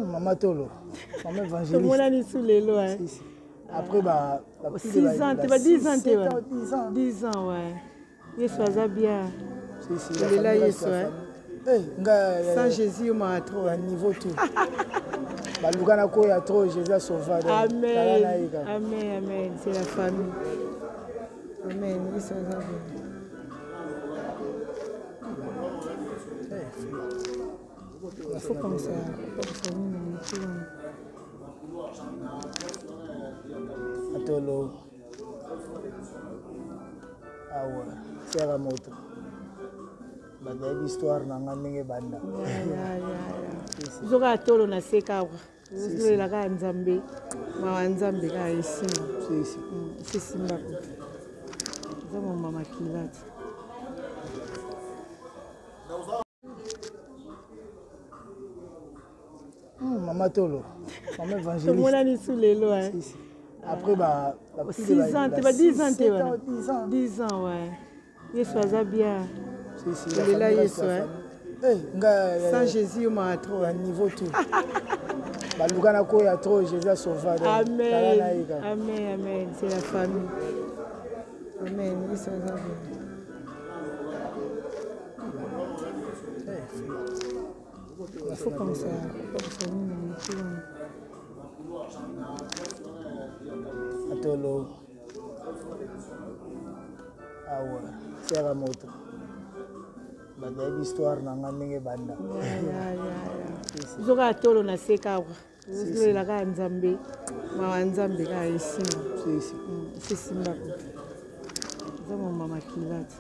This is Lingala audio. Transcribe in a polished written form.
Mama Tolo, mama évangéliste. Tomonani su lelo hein. Si, si. Après ba 6 ans, ba 10 ans te. 10 ans. 10 ans ouais. Yesu aza bien. Si si. Lela Yesu hein. Eh, nga sans Jésus yo ma trop. Ya niveau tout. Baluka na koya trop Jésus a sauvé. Amen. Amen, amen, c'est la famille. Amen, Yesu aza bien. Il faut comme ça. Atolo. Awa, sera moto. Bato bayebi histoire na nga ndenge ebanda. Biso kaka tolo na se kaka. Ozolela kaka Nzambe. Mawa Nzambe kaka esimba. Esimba ko. Eza mama makila te. Mama Tolo, mama évangéliste. Tomonani su lelo hein. Si, si. Après ba 6 ans, ba 10 ans te wana. 10 ans. 10 ans ouais. Yesu aza bien. Si si. Lela Yesu hein. Eh, nga sans Jésus yo ma trop. Ya niveau tout. Baluka na koya trop Jésus a sauvé. Amen. Amen, amen, c'est la famille. Amen, Yesu aza bien. Il faut comme ça. Atolo. Awa, sera moto. Bato bayebi histoire na nga ndenge ebanda. Biso kaka tolo na se kaka. Ozolela kaka Nzambe. Mawa Nzambe kaka esimba. Esimba ko. Eza mama makila te.